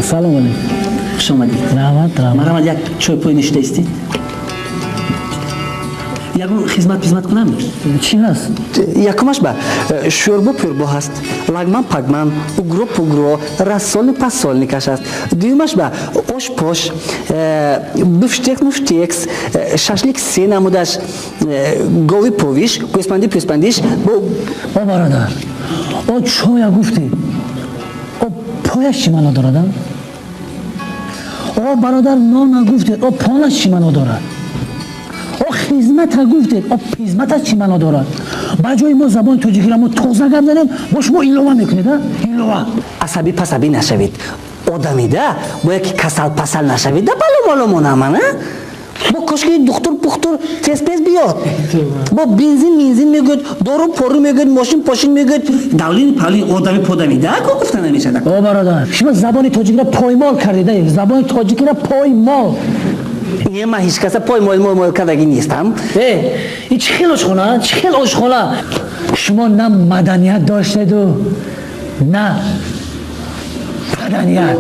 Салом алейкум. Хуш омадед. Раҳмат, раҳмат. Марҳамат, як чой пой ништа истед. Ягон хизмат пизмат кунам? Чӣ ҳаст? Якумаш ба шӯрбо пӯрбо ҳаст, лагман пагман, угро пугро, рассольник пассольникаш ҳаст. Дуюмаш ба ош пош, бифштекс муфтекс, шашлик се намудаш, гови повиш, гӯспанди пӯспандиш. О бародар, о чоя гуфтӣ, о пояш чӣ маъно дорад? О бародар, нона гуфтед, о понаш чӣ маъно дорад? О хизмата гуфтед, о хизматаш чӣ маъно дорад? Ба ҷои мо забони тоҷикиро мо тоза гап занем, бо шумо илова мекунед, илова. Асабӣ пасабӣ нашавед, одамида бояд ки касал пасал нашавед да, баломоломонамана бо кошки духтур пухтур тез тез биёд, бо бензин минзин мегӯяд, дору пору мегӯяд, мошин пошин мегӯяд, давлин павлин, одами подами да ко гуфта намешавад. О бародар, шумо забони тоҷикиро поймол кардед, забони тоҷикиро поймол. Не, ман ҳеҷ каса поймол мол кардагӣ нестам. Э, ин чӣ хел ошхона, чӣ хел ошхона? Шумо на маданият доштеду, на паданият.